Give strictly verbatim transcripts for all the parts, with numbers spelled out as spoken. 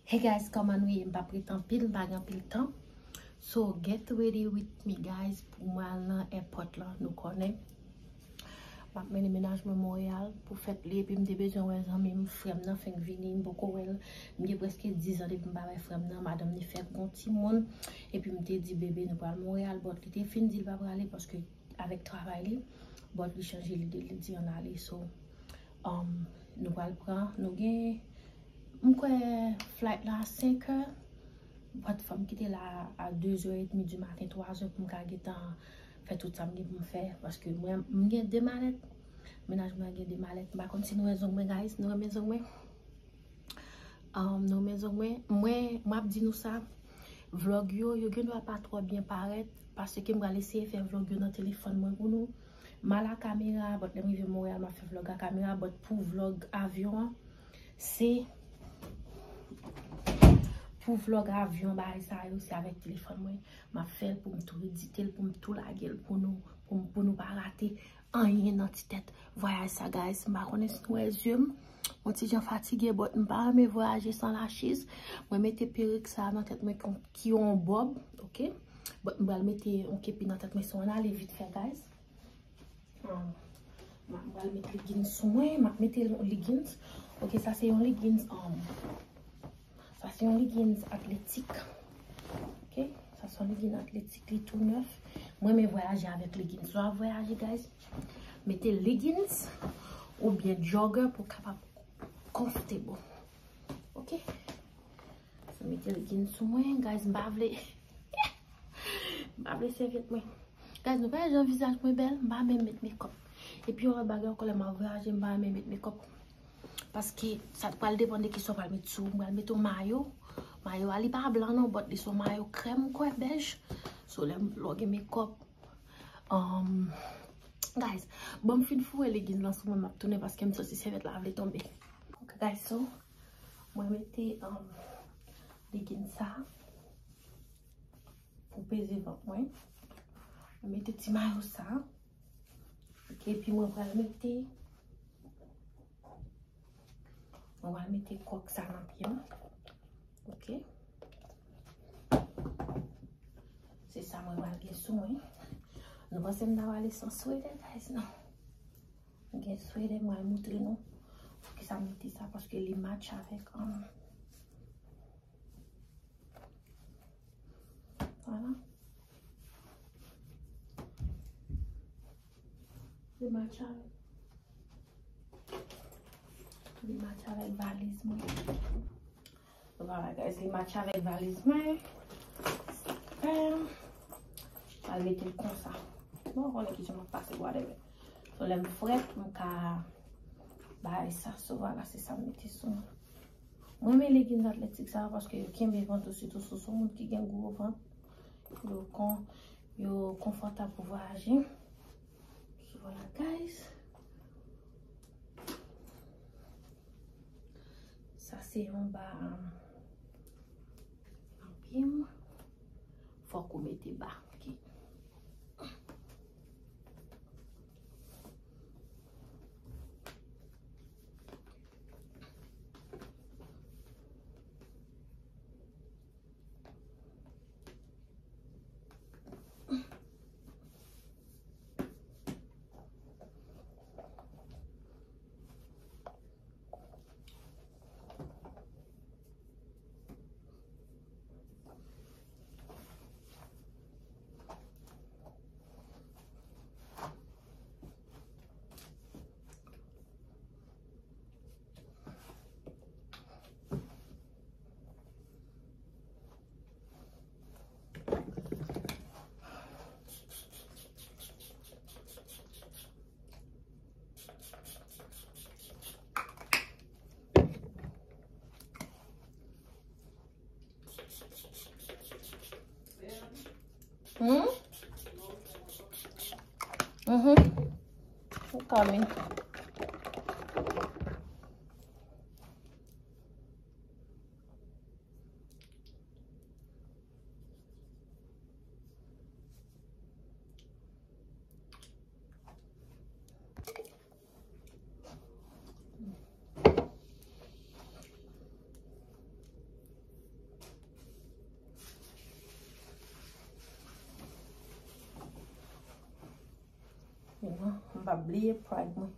Hey guys, kòman nou ye? M p ap ret anpil, m pa gen anpil tan. So, get ready with me, guys, pou mwen al nan airport lan, nou konnen. M ap mennen mennaj mwen Monreyal pou fèt li, epi m te bezwen wè zanmi m, frè m nan fenk vini, m poko wè l. M gen prèske diz an depi m pa wè frè m nan, madanm li fèk gon timoun, epi m te di, bebe, nou pral Monreyal, but li te fin di l pa prale, paske avèk travay li, but li chanje lide l, li di ann ale, so, um, nou pral pran, nou gen, m kwè flight la a senkè, but fò m kite la a dezè edmi di maten, twazè pou m ka gentan fè tout sa m gen pou m fè, paske mwen, m gen de malèt, mennaj mwen gen de malèt, m pa konn si nou wè zong mwen, guys, nou renmen zong mwen? Um, nou renmen zong mwen? Mwen, m ap di nou sa, vlog yo, yo gen dwa pa twò byen parèt, paske m pral eseye fè vlog yo nan telefòn mwen pou nou. M al a kamera, but lè m rive Monreyal, m ap fè vlog a kamera, but pou vlog avyon an, se pou vlog avyon, bagay sa yo, se avèk telefòn mwen. M ap fè l pou m tou edite l, pou m tou lage l pou nou, pou, pou nou pa rate anyen nan ti tèt vwayaj sa, guys. M pa konnen si nou wè zye m. Yon ti jan fatige, but m pa renmen vwayaje san lachiz. Mwen mete perik sa nan tèt mwen ki, ki yon bòb, oke? But m pral mete yon kepi nan tèt mwen, so ann ale vit fè, guys. Um, m pral met leggings sou mwen, m ap mete yon leggings. Oke, sa se yon leggings, um, sa se yon leggings atletik. Oke, sa se yon leggings atletik, li tou nèf. Mwen renmen vwayaje avèk leggings. Lè w ap vwayaje, guys, mete leggings oubyen jogger pou w kapab comfortable. Oke? So, mete leggings sou mwen, guys, m pa vle. M pa vle sèvyèt mwen. Guys, nou pa wè jan vizaj mwen bèl, m pa menm met makeup. Epi yon lòt bagay ankò, lè m ap vwayaje, m pa renmen met makeup. Paske sa pral depann de kisa w pral met sou ou. M pral met yon mayo. Mayo a, li pa blan non, but li se yon mayo krèm, m kwè, bèj. So, lè m, lè w gen makeup, um, guys, bon, m fin foure leggings lan sou mwen, m ap tounen paske m santi sèvyèt la vle tonbe. Ok, guys, so, mwen mete, um, leggings sa pou peze vant mwen. Mwen mete ti mayo sa. Ok, epi mwen pral mete, mwen pral mete kwòk sa nan pye m. Ok. Se sa mwen pral gen sou mwen. Nou panse m ta pral ale san swetè, guys, non. Mwen gen swetè, mwen pral montre nou poukisa m mete sa, paske li match avèk, um, Vwala. Li match avèk, li match avèk valiz mwen. Vwala, guys, li match avèk valiz mwen. Em, al mete l konsa. Bon, konnen kijan m ap pase, whatever. So, lè m frèt, m ka bay sa. So, vwala, se sa m mete sou mwen. Mwen renmen leggings atletik sa yo paske yo kenbe vant ou, sitou si w se yon moun ki gen gwo vant. Yo kon, yo konfòtab pou vwayaje. So, vwala, guys. Sa se anba, um, nan pye m. Fòk ou mete ba, ok. Hmm? Mm-hmm. I'm coming. Bliye Prada mwen.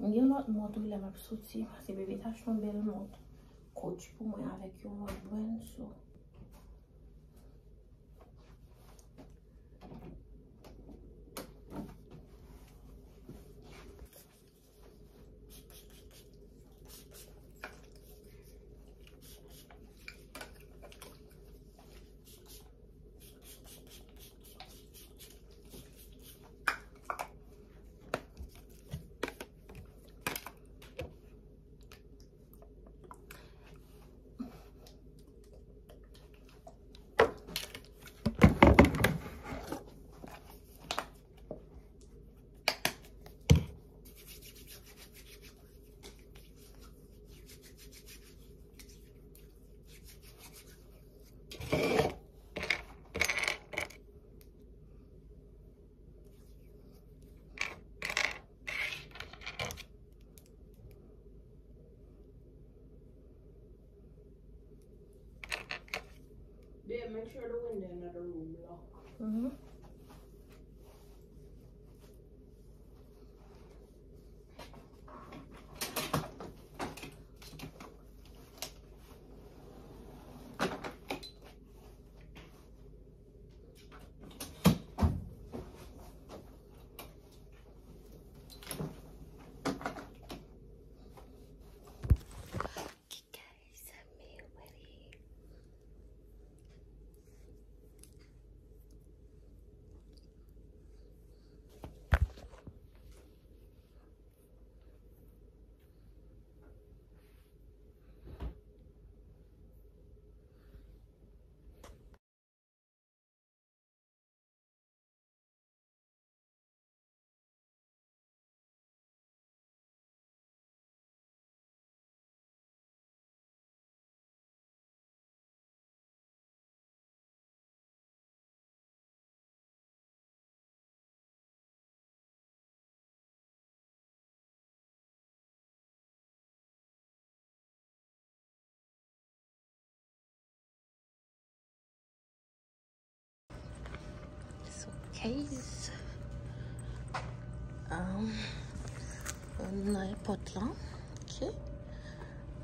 M gen lòt mont wi lè m ap soti, paske bebe t achte yon bèl mont Coach pou mwen avèk yon lòt brand, so. Babe, make sure the window in the room lock. Mm-hmm. So, guys, um, nou nan èpòt lan. Ok.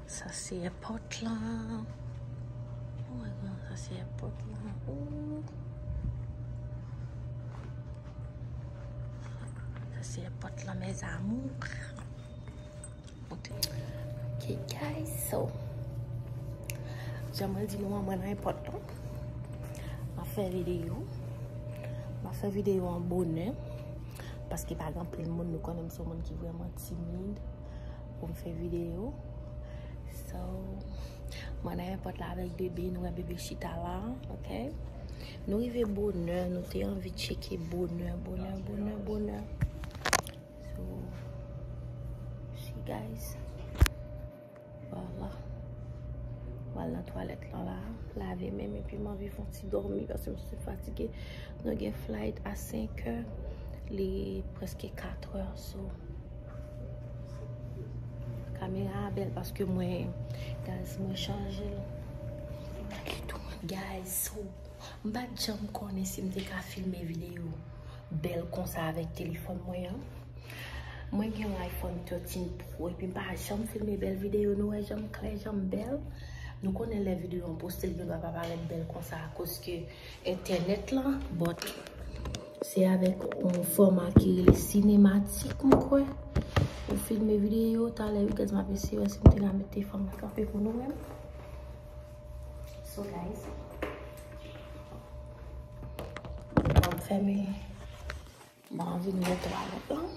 Sa se èpòt lan. Oh my God, sa se èpòt lan. Ooh. Sa se èpòt lan, mes amours. Ok, guys, so, jan mwen di nou an, mwen nan èpòt lan. M ap fè videyo. M ap fè videyo an bonè. Paske pa gen anpil moun, nou konnen m se yon moun ki vrèman timid pou m fè videyo. So, mwen nan èpòt la avèk bebe, nou wè bebe chita la, ok? Nou rive bonè, nou te anvi tcheke bonè, bonè, bonè, bonè. So, see, guys. Vwala. M al nan twalèt lan la, lave men m, epi m anvi fè yon ti dòmi paske m sou fatige. Nou gen flight a senk è, li prèske kat è, so. Kamera a bèl paske mwen, guys, mwen chanje l. Guys, so, m pa t janm konnen si m te ka filme videyo bèl konsa avèk telefòn mwen an. Mwen gen yon iPhone thirteen Pro epi m pa janm filme bèl videyo. Nou wè jan m klè, jan m bèl. Nou konnen lè videyo an poste, l gen dwa pa parèt bèl konsa akoz ke entènèt lan, but se avèk yon fòma ki rele sinematik, m kwè. Ou filme videyo, talè, wi, guys, m ap eseye wè si m te ka mete fòm nan kanpe pou nou menm. So, guys, m ap fèmen. M anvi nou wè twalèt lan.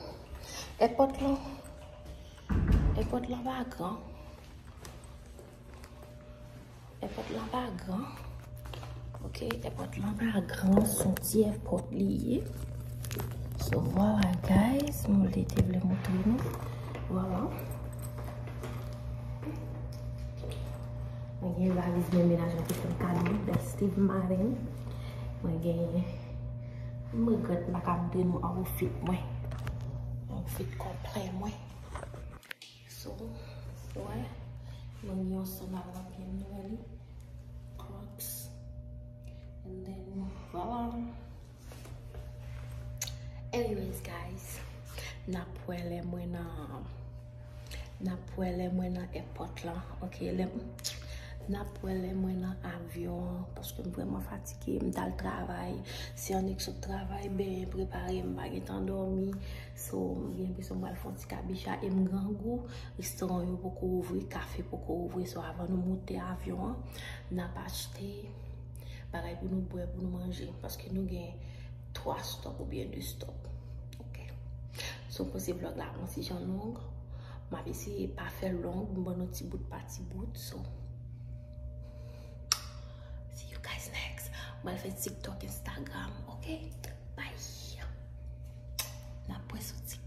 Èpòt lan. Èpòt lan pa gran. Èpòt lan pa gran. Ok, èpòt lan pa gran, se yon ti èpòt li ye. So, vwala, guys, mwen te vle montre nou. Vwala. Mwen gen valiz mwen, mennaj mwen te fè m kado, bèl Steve Madden. Mwen gen, m regrèt m pa ka montre nou outfit mwen. Outfit konplè mwen. So, wè, mwen gen yon sandal nan pye m, nou wè li. Crocs. And then, vwala. Anyways, guys, N ap wè lè mwen nan, n ap wè lè mwen nan èpòt lan, oke? Lè, n ap wè lè mwen nan avyon an, paske m vrèman fatige, m t al travay. Se annik sot travay, benyen, prepare, m pa gen tan dòmi. So, m gen enpresyon m pral fè yon ti kabicha e m grangou. Restoran yo poko ouvri, kafe poko ouvri. So, avan nou moute avyon an, n ap achte bagay pou nou bwè, pou nou manje, paske nou gen twa stop oubyen de stop. Oke. So, m panse vlog la ap yon ti jan long. M ap eseye pa fè long, m ban nou ti bout pa ti bout. So, see you guys next. Mwen fè TikTok, Instagram, oke? Bye. N ap wè sou TikTok.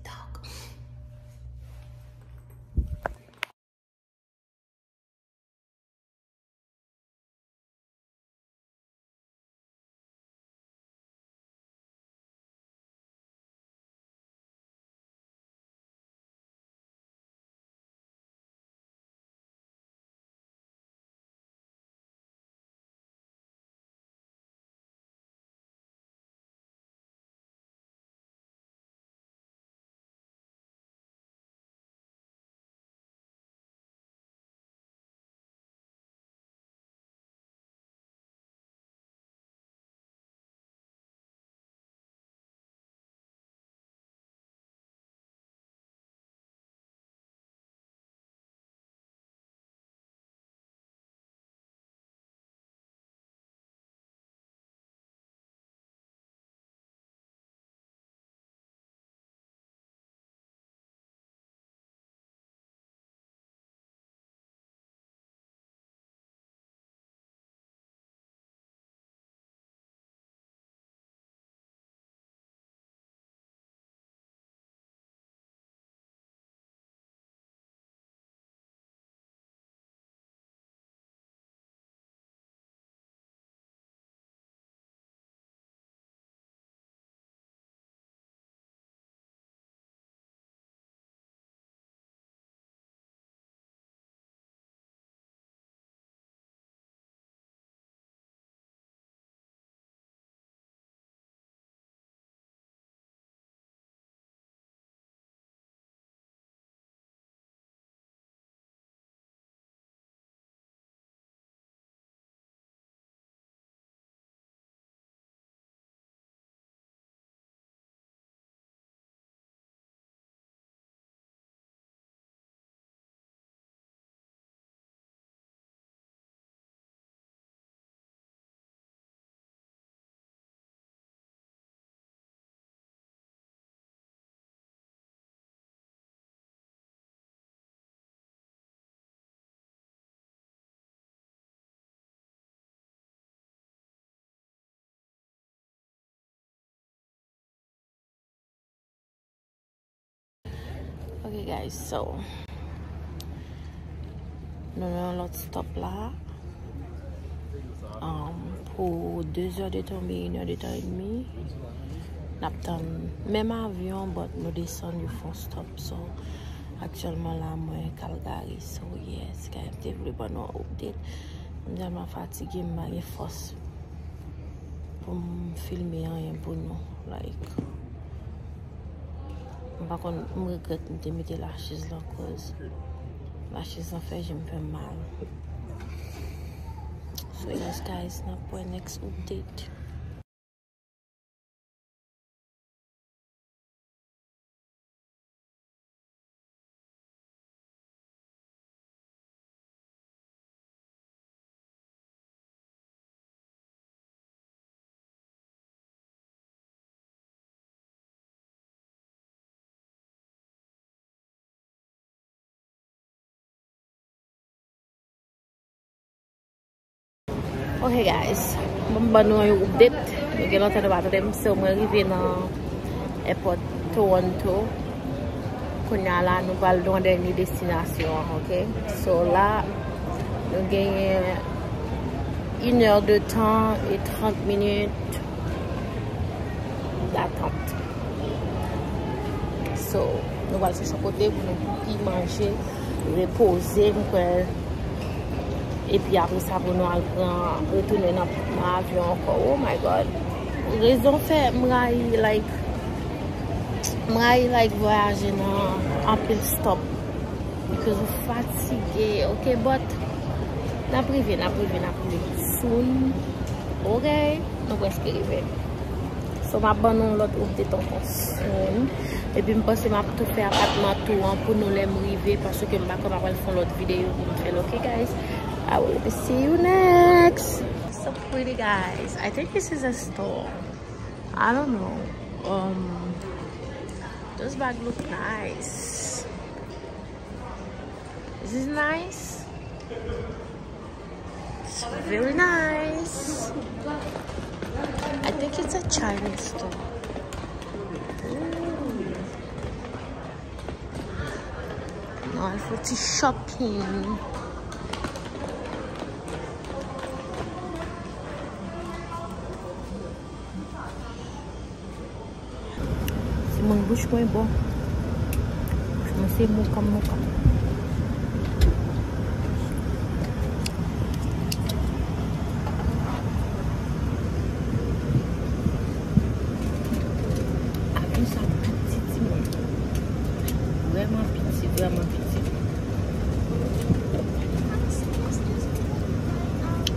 Ok, guys, so nou nan yon lòt stop la. Um, pou de zè de tan oubyen inè de tan edmi. N ap tann menm avyon, but nou desann, yo fè yon stop. So, aktyèlman la, mwen Calgary. So, yes, guys, te vle ban nou yon update. M tèlman fatige, m pa gen fòs pou m filme anyen pou nou. Like, m pa konn, m regrèt m te mete lachiz lan, cause lachiz lan fè je m fè mal. So, yes, guys, n ap wè next update. Ok, guys, mwen ban nou yon update. Nou gen lontan nou pa tande m, so mwen rive nan èpòt Toronto. Kounye a la, nou pral nan dènye destinasyon an, ok? So la, nou genyen inè de tan e trant minit datant. So, nou pral chèche yon kote pou nou bouki, manje, repoze, m kwè. Epi apre sa, pou nou al pran, retounen nan, nan avyon ankò. Oh my God. Rezon fè m rayi, like, M rayi, like, vwayaje nan anpil stop. Because ou fatige, ok, but n ap rive, n ap rive, n ap rive. Soon. Ok, nou prèske rive. So, m ap ban nou lòt update ankò soon. Epi m panse m ap tou fè apatman tour an pou nou lè m rive, paske m pa kwè m ap pral fè yon lòt videyo pou m fè l, ok, guys? I will see you next. So pretty, guys. I think this is a store. I don't know. Um, those bags look nice. This is nice. It's very nice. I think it's a Chinese store. Ooh. Nou al fè ti shopping. Timoun, bouch mwen bon. Bouch mwen se mou kòm mou kòm. Avyon sa piti, timoun. Vrèman piti, vrèman piti.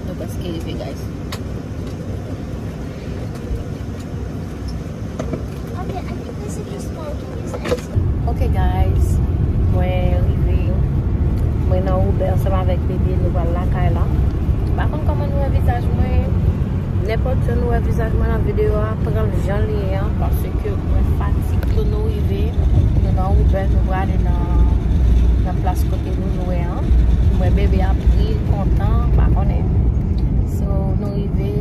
Nou prèske rive, guys. Ok, guys, mwen rive. Mwen nan Uber ansanm avèk bebe, nou pral lakay la. M pa konn kòman nou wè vizaj mwen. Nenpòt jan nou wè vizaj mwen nan videyo a, pran l jan li ye an, paske mwen fatige. So, nou rive, nou nan Uber, nou prale nan, nan plas kote nou lwe an. Mwen bebe ap ri, kontan, pa konnen. So, nou rive,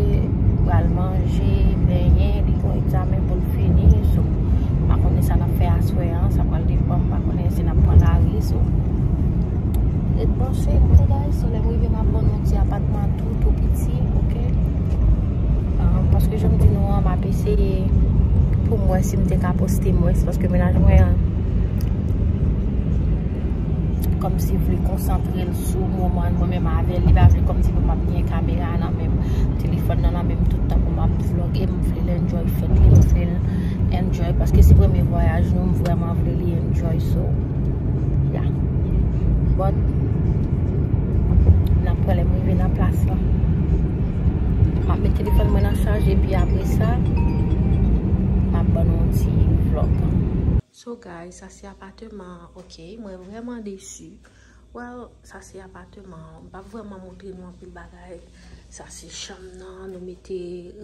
pral manje, benyen, li gon egzamen pou l fini. So, pa konnen sa n ap fè aswè an, sa pral depann, pa konnen si n ap pran lari. So, ret branche, ok, guys. So, lè m rive, m ap ban nou ti apatman tou, tou piti, ok? Ah, paske jan m di nou an, m ap eseye pou m wè si m te ka poste mwens, paske mennaj mwen an, kòmsi vle konsantre l sou moman mwen menm avè l, li pa vle kòmsi pou m ap gen kamera nan men m, telefòn nan nan men m tout tan pou m ap vlog, e m vle l enjoy fèt li, m vle l enjoy, paske se premye vwayaj nou, m vrèman vle li enjoy, so, yeah. But, n ap wè lè m rive nan plas la. M ap met telefòn mwen nan chaj, epi apre sa, m ap ban nou yon ti vlog. So, guys, sa se apatman an, ok? Mwen vrèman desi. Well, sa se apatman an. M p ap vrèman montre nou anpil bagay. Sa se chanm nan, nou mete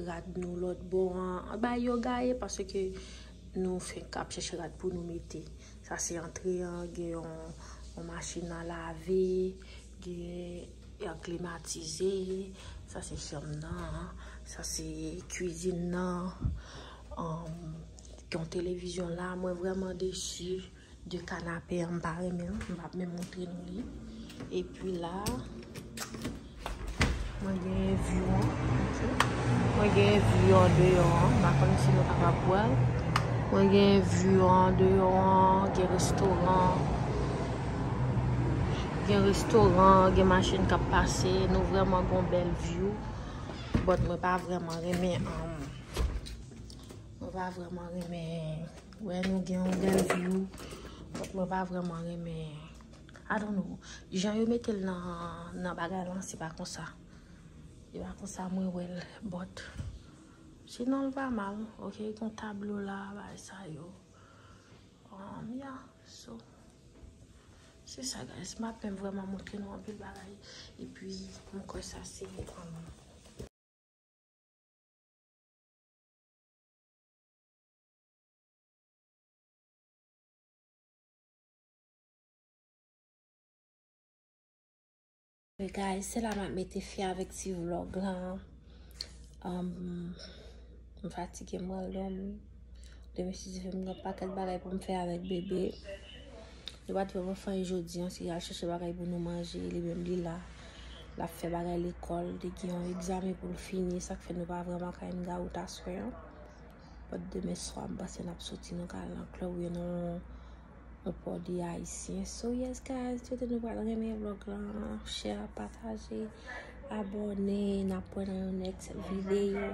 rad nou lòt bò an. Bagay yo gaye paske nou fenk ap chèche rad pou nou mete. Sa se antre an, gen yon, yon machin a lave, gen èr klimatize, sa se chanm nan, sa se kwizin nan, um, gen yon televizyon la, mwen vrèman desi de kanape an, m pa renmen l, m p ap menm montre nou li. Epi la, Mwen gen view an, ok. Mwen gen view an deyò an, m pa konn si nou kapab wè l. Mwen gen view an deyò an, gen restoran. Gen restoran, gen machin k ap pase, nou vrèman gon bèl view. But mwen pa vrèman renmen, um, mwen pa vrèman renmen, wè nou gen yon bèl view, but mwen pa vrèman renmen, I don't know. Jan yo mete l nan, nan bagay lan, se pa konsa. Se pa konsa mwen wè l, but sinon l pa mal, ok, gon tablo la, bagay sa yo. Um, yeah, so, se sa, guys. M ap menm vrèman montre nou anpil bagay. Epi, m kwè sa se, um, Guys, se la m ap mete fen avèk ti vlog lan. Um, m fatige, m pral dòmi. Demen, si Dye vle, m gen yon pakèt bagay pou m fè avèk bebe. Nou pa t vrèman fè anyen jodi an, se al chèche bagay pou nou manje, li menm li la. L ap fè bagay lekòl, li gen yon egzamen pou l fini, sa k fè nou pa vrèman ka hang out aswè an. But demen swa, m panse n ap soti, nou ka al nan club, oubyen nan yon pòdi ayisyen. So yes, guys, m swete nou pral renmen vlog lan, share, pataje, abòne, n ap wè nan yon next videyo.